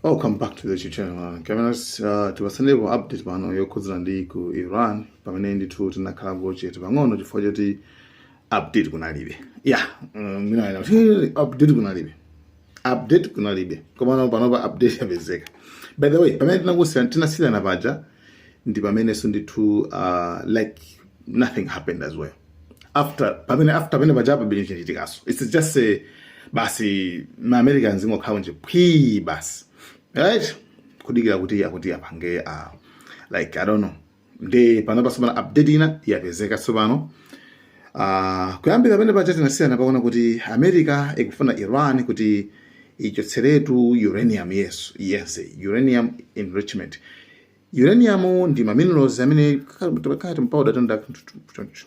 Welcome back to the YouTube channel. Cameras, tipasanepo update pano yokhudzana ndi ku Iran, pamene ndithu tinakhalako chete pang'ono chifukwa choti update kunalibe. Yeah, mina ina update kunalibe. Update kunalibe. Komano panopa update yapezeka. By the way, pamene tinakusiyana, tinasiyana paja ndi pamenenso ndithu like nothing happened as well. After pamene, after pamene paja pamene chinachitikaso. It's just a basi, ma Americans ingokhala nje phwi basi. Right? Kudikira kuti akuti apange, like, I don't know. Ndi panopa tsopano update ina yapezeka tsopano. Kuyambira pamene paja tinasiyana pakuona kuti America ikufuna Iran kuti ichotseretu uranium, yes, uranium enrichment. Uranium ndi ma minerals amene kati mpauda tanda,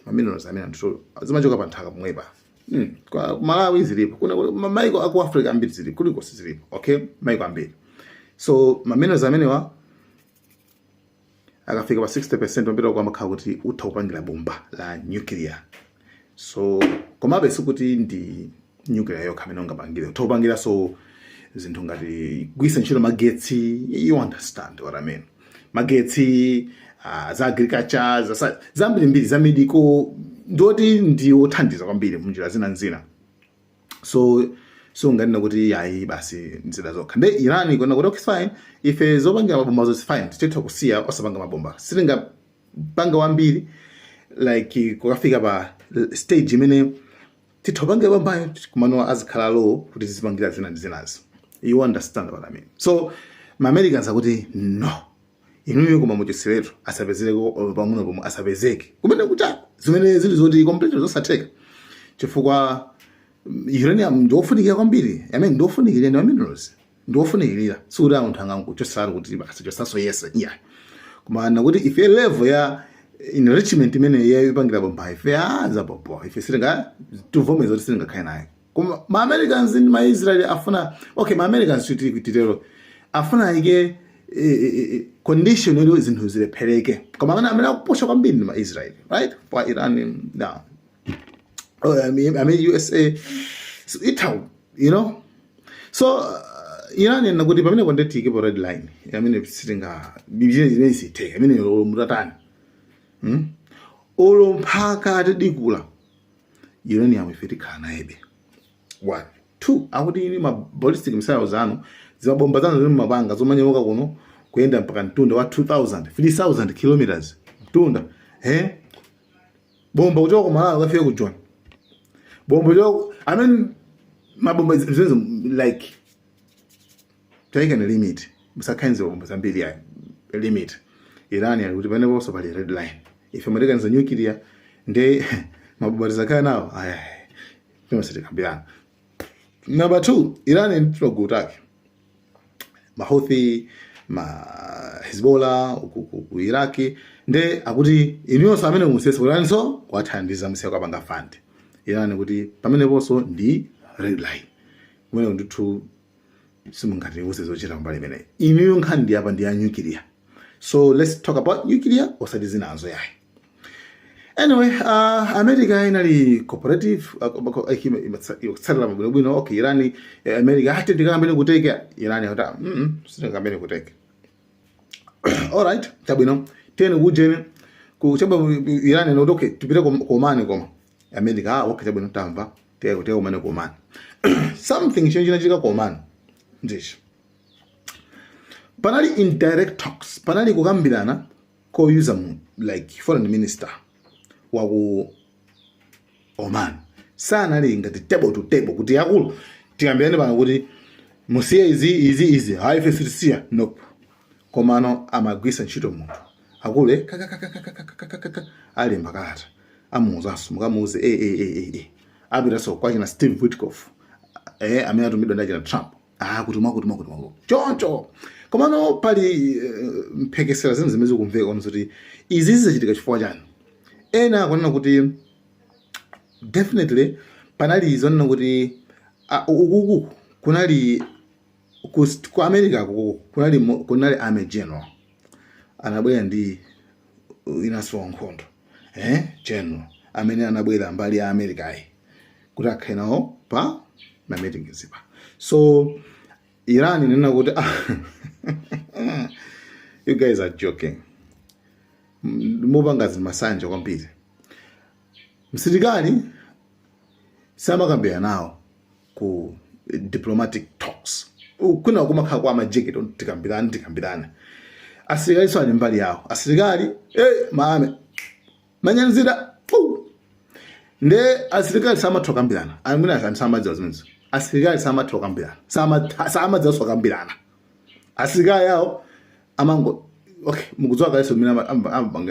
ma minerals amene anthu zimachoka pa nthaka pomwepa. Kwa Malawi zilipo, kuna maiko aku Africa ambiri zilipo, kulikonse zilipo, okay, maiko ambiri. So ma minerals amenewa akafika pa 60% pambira kwamakhala kuti utha kupangira bomba la nuclear. So komabe sikuti ndi nuclear yokha amene ungapangire, utha kupangira so zinthu ngati kugwiritsa ntchito magetsi, you understand what I mean, magetsi, za agriculture, za zambirimbiri, za medical, ndoti ndi othandiza kwambiri munjira zina zina. So nganena kuti ayi, basi, nzira zokha. Nde Iran ikuona kuti okay, fine, ife zopangira mabomba zo fine, titha kusiya osapanga mabomba, sitingapanga wambiri, like kukafika pa stage imene titha kupangira bombayo, kumano azikhala low kuti zizipangira zina ndi zinazi, you understand what I mean? So ma Americans akuti no, inuyo koma muchotseretu, asapezereko pang'ono pomwe, asapezeke kumene kuchako, zimene zili zoti completely zosatheka, chifukwa uranium ndiofunikira kwambiri. I mean, ndiofunikira, ndi minerals ndiofunikirira, sikuti anthu angangochosala kuti basi chosaso yese, yeah. Koma nakuti ife level ya enrichment imene yayipangira bomba, ife azapopo, ife sitinga tivomeza kuti sitingakhale nayo. Koma ma Americans ndi ma Israel afuna, okay, ma Americans titero afuna ayike condition yoti zinthu zilephereke, koma amene akupusha kwambiri ndi ma Israel, right? Pa Iran no. Oh, I mean USA, so ithawu so Iran nakuti pamene ndetiyikepo red line amene sitinga imene sitheka, imene mutatani, Olo mphaka atidikula, uranium ife tikhala nayebe. One, two, akuti ini ma ballistic missiles anu, zimabomba zanu zimene mumapanga zomanyamuka kuno kuyenda mpaka mtunda wa 2000 3000 kilometers mtunda, eh, bomba kuchoka ku Malawi kafika ku John, bomba kuchoka, I mean, mabomba zimenezo, like taika ni limit, musakhainze bomba zambiri ya limit. Iran ali kuti paneponso pali red line, ife matikaniza nuclear nde mabomba tizakhala nawo, aya, timasetikambirana. Number two, Iran ndi magulu ake, Mahouthi, ma Hezbollah ku Iraki, nde akuti inuyonso amene musese Iranso kwathandiza, musiya kupanga fund Iran, kuti pameneponso ndi red line kumene ndithu simungatiuze zochita mbali imeneyi. Inuyo nkhani ndi apa ndi ya nuclear, so let's talk about nuclear, osati zinazo yayi. Anyway, America inali cooperative, ikutsatira mabwinobwino. Okay, Iran, America ati ndikambene kuteke, Iran akuti sitingambene kuteke. Alright, chabwino, tiyeni kujeni kuchaba. Iran inoti okay, tipite ku Oman, koma America, ah, okay, chabwino, tamva, tiye tiye kumene ku Oman. Something chimene chinachitika ku Oman ndichi: panali indirect talks, panali kukambirana koyuza mu like foreign minister waku Oman, sanali ngati table to table kuti akulu tikambirane pano kuti musiye izi, izi, izi, hayi, ife sitisiya, nope. Komano amagwisa ntchito munthu akule kakakakakakakakaka, alemba kalata, amuuzanso, mukamuuze e e e e e, apitanso kwachina Steve Witkoff, amene atumidwa ndi achina Trump, ah, kuti mwakuti mwakuti mwakuti choncho. Komano pali mphekesera zina zimene zikumveka kono kuti izi zizachitika chifukwa chani. Ena akunena kuti definitely panali zonena kuti ukuku kunali ku America kuku kunali kunali army general anabwera ndi inanso wankhondo, general amene anabwera mbali ya America ayi kuti akhale nawo pa ma meetings pa. So Iran inena kuti, "Ah, you guys are joking, mupanga zimasanja kwambiri." Msilikali samakambira nawo ku diplomatic talks, kwina kumakhala kwa majeketi, tikambirane, tikambirane. Asilikali so ali mbali yawo, asilikali maame manyanzira. Nde asilikali samatha kukambirana. Amene anthu samadziwa zimenezo, asilikali samatha kukambirana, samadziwa kukambirana. Asilikali yawo amango, okay, mukudziwa kalenso mmene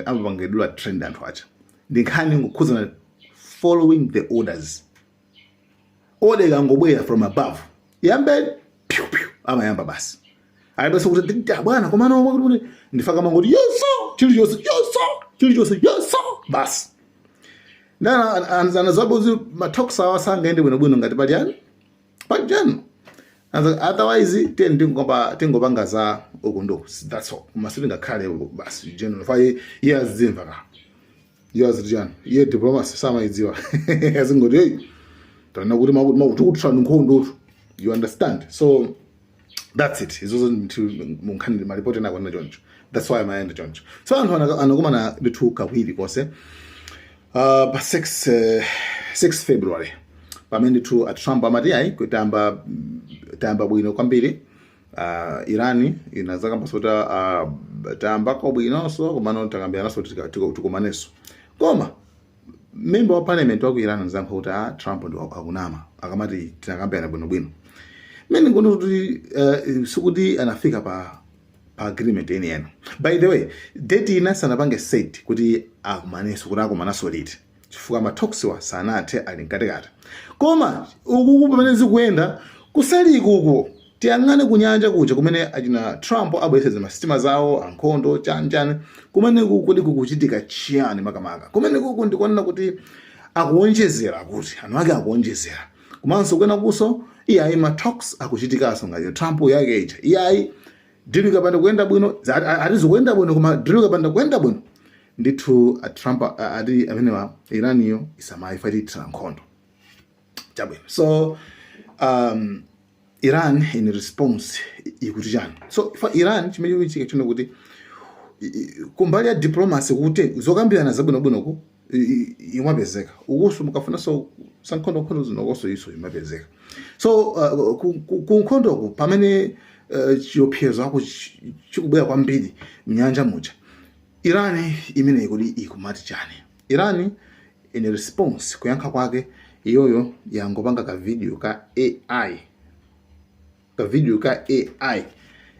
amapangidwa train anthu aja, ndi nkhani ngokhuzana following the orders. Order ikangobwera from above, yambeni, pyu pyu, amayamba basi. Alibenso kuti, "Bwana, komano kuti ndifaka," mangoti, "Yes sir," chilichonse, "Yes sir," chilichonse, "Yes sir," basi. Ndana anazabuzi ma talks awa sangaende bwinobwino ngati pali yani, pali chani. Otherwise tiye tingopanga za uku ndoku, that's all. Koma sitingakhale basi general fa iye azimva ka, iye aziti chani, iye diplomacy samayidziwa, azingoti, "Hey, tana kuti makuti tikuthirani nkhondo," you understand? So that's it. Izozo ndithu munkhani malipoti ena akunena choncho, that's why amayenda choncho. So anthu anakumana ndithu kawiri konse pa 6 February, pamene ndithu a Trump amati, ayi, kutamba tayamba bwino kwambiri. Iran inazakamba kuti tayambako bwinonso, komano takambiranaso kuti tikumanenso. Koma member wa parliament wa ku Iran anazankha kuti a Trump ndi akunama akamati tinakambirana bwinobwino, mene ngono kuti sikuti anafika pa agreement yeniyeni. By the way, date ina sanapange set kuti akumanenso, kuti akumananso liti, chifukwa ma talks wa sanathe, ali mkatikati. Koma ukuku pamene zikuyenda kusaliko uku, tiyang'ane kunyanja kuja kumene achina Trump abwereseza masitima zawo ankhondo chanichani, kumene kuku kodi kukuchitika chiyani makamaka kumene kuku? Ndikuonera kuti akuonjezera, kuti anthu ake akuonjezera, komanso kwena kuso iyayi, ma talks akuchitikanso ngati Trump yake ija, iyayi, deal ikapanda kuyenda bwino, atizikuyenda bwino, koma deal ikapanda kuyenda bwino ndithu a Trump ati amenewa Iraniyo isamayifa, itithira nkhondo. Chabwino, so Iran in response ikuti chani? So fa Iran chimene chikuchitika chino kuti kumbali ya diplomacy, kuti zokambirana zabwinobwinoku imapezeka, ukuso mukafunanso sankhondo, nkhondo zinokonso iso imapezeka. So ku nkhondoku pamene chiopsezo ako chikubwera kwambiri mnyanja muja, Iran imeneyi kuti ikumati chani? Iran in response, kuyankha kwake, iyoyo yangopanga ka video ka AI, ka video ka AI.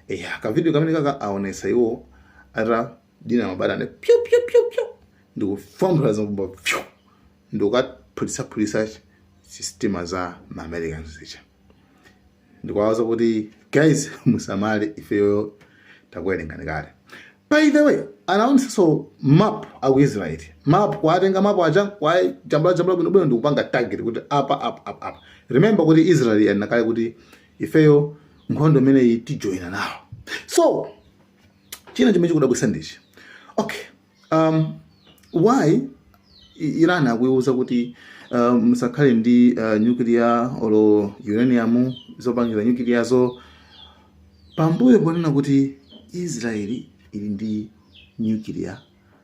Yeah, ka video kamene kaka aonesa iwo atadina mabatani, pyu pyu pyu pyu, ndikufambula zambomba pyu, ndikukaphulitsaphulitsa sitima za ma Americans zija, ndikuwaza kuti, "Guys, musamale, ifeyo takuwerengani kale." By the way, anaonetsanso map aku Israel, map, kwatenga map aja, kwa jambula jambula bwinobwino, ndikupanga target kuti apa, apa, apa, apa. Remember kuti Israel yanakale kuti ifeyo nkhondo imeneyi tijoyina nawo. So china chimene chikudabwitsa ndichi, okay, why Iran akuiuza kuti musakhale ndi nuclear olo uranium zopangira nuclear zo, pambuyo ponena kuti Israeli ili ndi nuclear,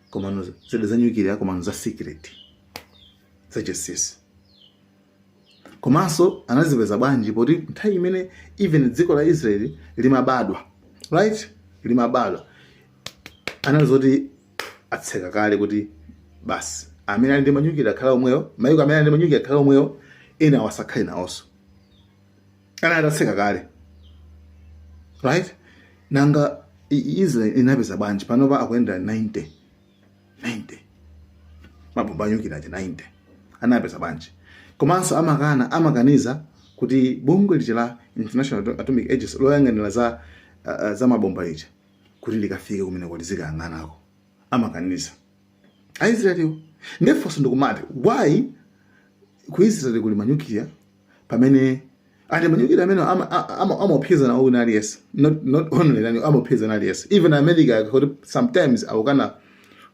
komano zida za nuclear, komano za secret, zachinsinsi? Komanso anazipeza bwanji, poti nthawi imene even dziko la Israeli limabadwa, right, limabadwa, analizoti atseka kale kuti basi, amene ali ndi ma nuclear akhala omweyo, mayiko amene ali ndi ma nuclear akhala omweyo, ena asakhale nawonso, ana atatseka kale, right? Nanga Israel inapeza bwanji panopa akuyenda 90 90 mabomba a nuclear aja 90? Anapeza bwanji? Komanso amakana, amakaniza kuti bungwe lija la International Atomic Agency loyang'anira za mabomba lija kuti likafike kumene kuti zikayang'anako, amakaniza Aisraeliwo. Ndefonso ndikumati, why ku Israel kuli ma nuclear, pamene andi ma nuclear amene amaopseza nawo wina aliyense? Not only Iran, amaopseza na aliyense, even America, kuti sometimes akukana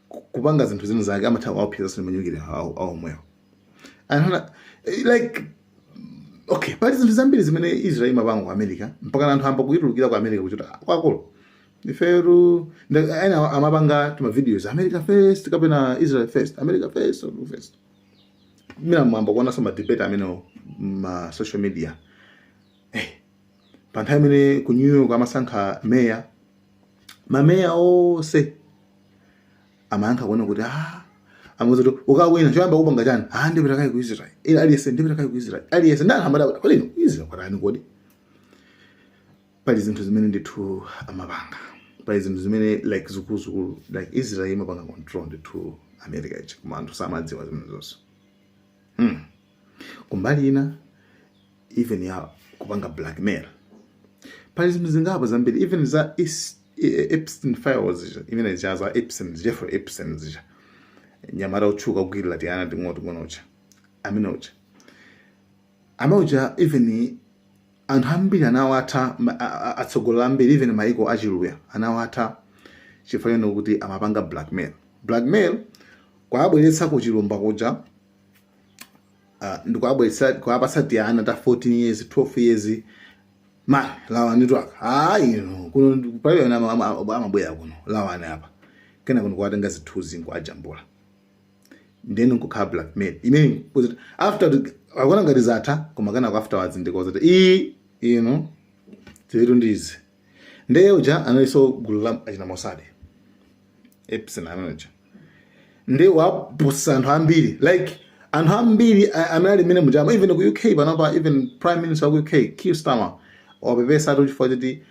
kupanga zinthu zina zake, amatha kuwaopseza ma nuclear awo omwewo. Anthu like Okay, pali zinthu zambiri zimene Israel imapanga ku America, mpaka anthu amba kuitulukira ku America kuchita kwakulu ifetu. Ena amapanga tuma videos, "America first kapena Israel first? America first or first?" Mina mwamba kuonanso ma debate amenewo ma social media. Pa nthawi imene ku New York amasankha meya, mameya onse amayankha kuona kuti amakuza kuti ukawina choyamba kupanga chani? Ah, ndipita kayi ku Israel. Ila aliyense, "Ndipita kayi ku Israel." Aliyense ndi anthu amada kodi ino Israel kwatani kodi? Pali zinthu zimene ndithu amapanga, pali zinthu zimene like zikuluzikulu, like Israel imapanga control ndithu America ichi, koma anthu samadziwa zimene zonse. Kumbali ina, even ya kupanga blackmail, pali zinthu zingapo zambiri, even za Epstein files imene zija za Epstein, Jeffrey Epstein zija, nyamata utchuka kugwirira tiana ting'ono ucha, amene ucha, amene uja, even anthu ambiri anawatha, atsogoleri ambiri, even maiko achiluya anawatha chifukwa chene kuti amapanga blackmail. Blackmail kwabweretsa ku chilumba kuja, ndikuabweretsa kuapatsa tiana ta 14 years, 12 years, man, lawani twaka. Hayi, ino kuno palibe amene amabwera kuno, lawani apa. Kena kuno kuwatenga zithunzi nkuajambula, then nkukhala blackmail imene kuti after akuona ngati zatha, koma kenako afterwards ndikuti iyi ino tiritu ndizi. Ndiye uja analinso gulu la achina Mossad, Epstein amene uja, ndi wapusa anthu ambiri, like anthu ambiri amene ali mmene mujama, even ku UK panopa, even prime minister wa ku UK, Keir Starmer, wapepesa atu chifukwa choti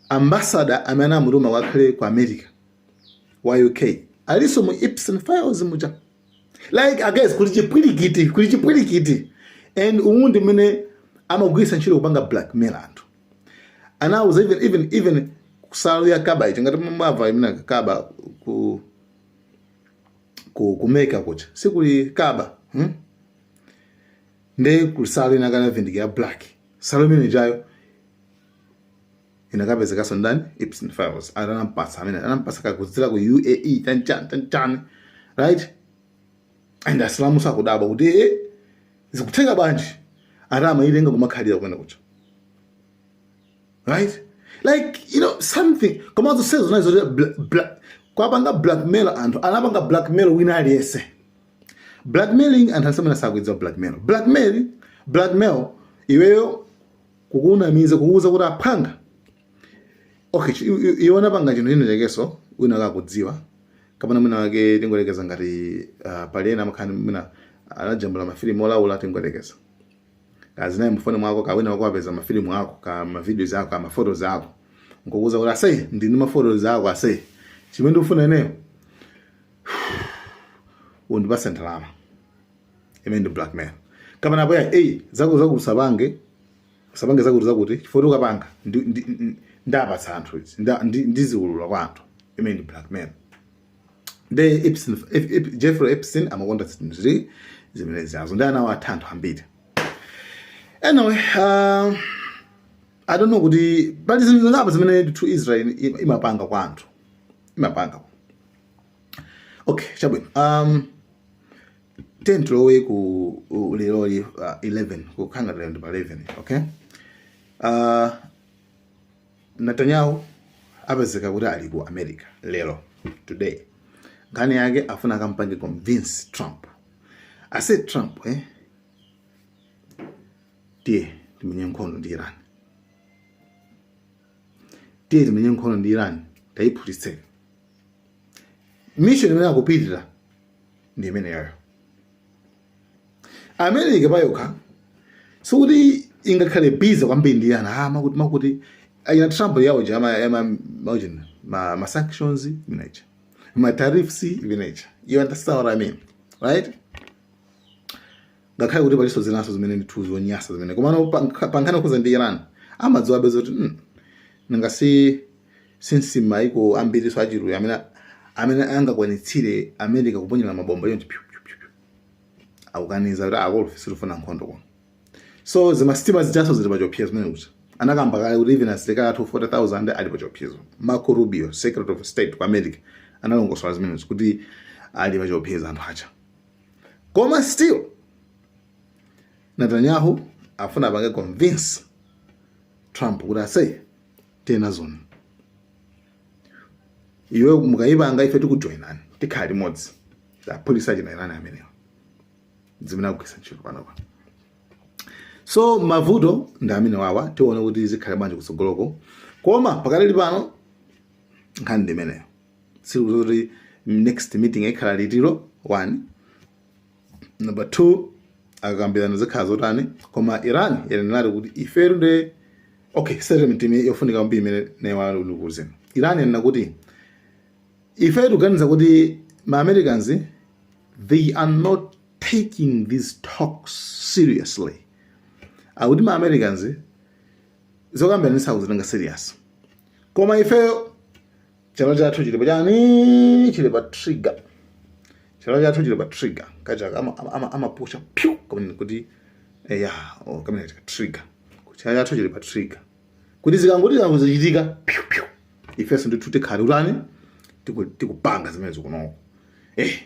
ambassador amene amutuma kwakhale ku America wa UK alinso mu Epstein files muja. Like, I guess kuli chipwirikiti, kuli chipwirikiti, and umu ndi mmene amagwiritsa ntchito kupanga blackmail anthu. Anawuza even kusalu ya Kaba ichi, ngati mwamva imene Kaba ku Mecca kucha sikuli Kaba, Nde kusalu inakanavindikira black, salu imene ijayo inakapezekaso ndani? Epstein files. Anampasa amene anampasa kakudzera ku UAE, chanchan chanchan, right? And Asilamu sakudabwa kuti zikutheka bwanji ati amayitenga kumakhalira kumene kucha, right? Like, something komanso sezo nazo kwapanga blackmail anthu, anapanga blackmail wina aliyense. Blackmailing, anthu asamene sakuidziwa blackmail. Blackmail iweyo kukunamiza, kukuuza kuti aphanga, okay, iwe anapanga chinthu chino chakeso, wina akakudziwa kapena mwina wake, tingolekeza ngati pali ena amakhala mwina anajambula mafilimu olaula, tingolekeza kazinayi mufoni mwako, kawina wako apeza mafilimu ako, ka ma videos ako, ka ma photos ako, nkukuza kuti, "Ase, ndini ma photos ako, ase, chimene ndikufuna ineyo undipase ndalama." Imene ndi blackmail. Kapena apo ya, eyi, zako zakuti usapange, usapange zakuti zakuti, chifukwa ukapanga ndapatsa anthu izi, ndiziwulula kwa anthu. Imene ndi blackmail. Nde Epstein, Jeffrey Epstein amakonda zinthu zimene zazo, ndi anawatha anthu ambiri. Anyway, I don't know kuti pali zinthu zingapo zimene ndithu Israel imapanga kwa anthu, imapanga. Okay, chabwino, ten tilowe ku leroli, 11 kukhanga lero ndi pa 11. Okay, Netanyahu apezeka kuti ali ku America lero, today. Nkhani yake afuna akampange convince Trump, ase Trump, tiye timenye nkhondo ndi Iran, tiye timenye nkhondo ndi Iran, tayiphulitse. Mission imene akupitirira ndi imeneyoyo. America payokha sikuti ingakhale busy kwambiri ndi Iran. Ah, makuti makuti ayina Trump yawo ja ama ma sanctions imeneja, ma tariffs imeneja, you understand what I mean, right? Ngakhale kuti paliso zinaso zimene ndithu zonyasa zimene, komano pankhani okhuza ndi Iran amadziwabe zoti nangasi since maiko ambiri so achiluya amene angakwanitsire America kuponyera mabomba yonti pyu pyu pyu pyu, akukaniza kuti akulu sitifuna nkhondo kuno. So zimasitima zijaso zili pachiopsezo zimene kucha anakamba kale kuti even asilikali athu 40,000 ali pachiopsezo. Marco Rubio, Secretary of State ku America, analongosola zimenezo kuti ali pachiopsezo anthu aja. Koma still Netanyahu Afuna apange convince Trump kuti ase tiye nazoni iwe, mukayipanga ife tikujoinani, tikhala limodzi. Apolisi achina Iran amenewa zimene akugwisa ntchito panopa. So mavuto ndi amene wawa, tione kuti zikhale bwanji kutsogoloko, koma pakadali pano nkhani ndi imeneyo. Sikuti next meeting ikhala litiro, one. Number two, akakambirana zikhala zotani? Koma Iran yanenati kuti ifetu ndi, okay, statement imene yofunika kwambiri imene newalikuuzeni, Iran yanena kuti ife tikuganiza kuti ma Americans, they are not taking these talks seriously. Akuti ma Americans zokambirana sakuzitenga serious, koma ifeyo chala chathu chili pa chani? Chili pa trigger. Chala chathu chili pa trigger kachaka amapusha pyu kamene kuti ya, oh, kamene kachika trigger. Chala chathu chili pa trigger kuti zikangoti zichitika pyu pyu, ifenso ndithu tikhale utani? Tikupanga zimene zikunoko,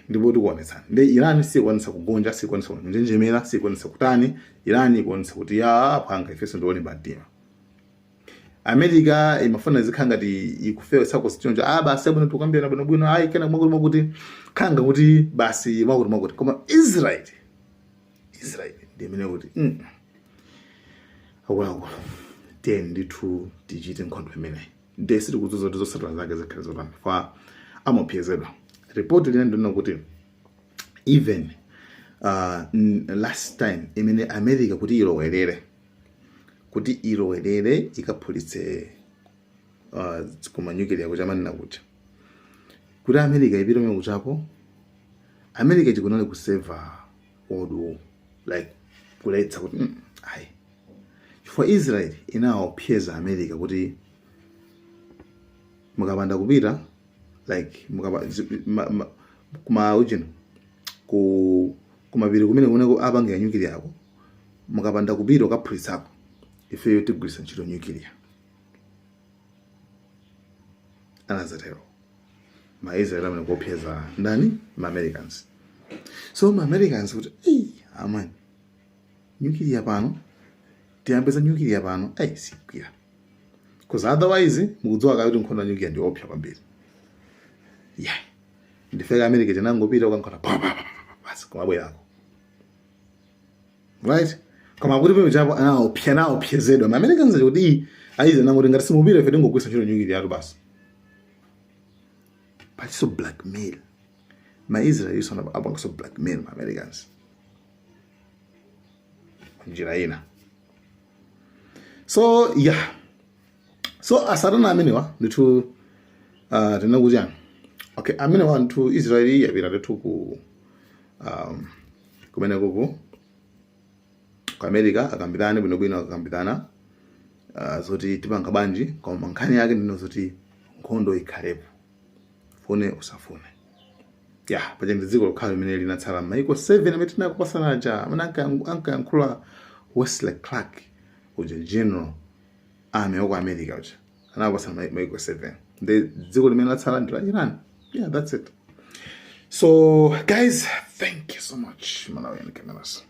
ndipo tikuonetsani. Ndi Iran sikuonetsa kugonja, sikuonetsa kunjenjemera, sikuonetsa kutani. Iran ikuonetsa kuti ya phanga, ifenso ndiolimba mtima. America imafuna zikhala ngati ikufewetsa kusichonja, ah, basi abwino, tikambirana bwinobwino, ayi, kena mwakuti mwakuti, khanga kuti basi mwakuti mwakuti. Koma Israel ndi imene kuti akuluakulu, tiyeni ndithu tichite nkhondo imeneyi. Ndiye sitikudziwa kuti zotsatira zake zikhale zotani. Fa amapyezedwa report lina ndinena kuti even last time imene America kuti ilowerere ikaphulitse kuma nuclear kuchamanena kucha kuti America ipite mwe kuchako, America chikunali kuseva World War, like kuletsa kuti ayi, chifukwa Israel inaopseza America kuti mukapanda kupita, like mukapa kuma ujino ku kumapiri kumene kuneko apangira nuclear yako, mukapanda kupita ukaphulitsako, ifeyo tigwiritsa ntchito nuclear. Anazatero ma Israel amene kuopseza ndani? Ma Americans. So ma Americans kuti, "Ei, amani, nuclear pano, tiyambe za nuclear pano, ei, sigwira," because otherwise mukudziwa kale kuti nkhondo ya nuclear ndi opsa kwambiri. Yeah, ndifeka America tinangopita ukankhota pa pa pa pa, basi, kumabwerako, right? Koma kuti pamene chapo anaopsa, anaopsezedwa ma Americans kuti iyi aize nangoti ngati simupita, ife tingogwisa ntchito nuclear yathu basi. Pachiso blackmail, ma Israelis apangaso blackmail ma Americans njira ina. So yeah, so asatana amenewa ndithu, tinakuti yani, okay, amenewa ndithu Israeli yapita ndithu ku kumene kuku ku America, akambirane bwinobwino, akambirana zoti tipanga bwanji. Koma nkhani yake ndino zoti nkhondo ikhalepo, fune usafune. Ya, paja ndi dziko lokhala limene linatsala maiko 7 amene tinakupasana aja amene ankayankhula Wesley Clark uja, general army waku America uja, anapasana maiko 7, ndi dziko limene latsala ndi la Iran. Yeah, that's it. So guys, thank you so much. Malawian Cameras.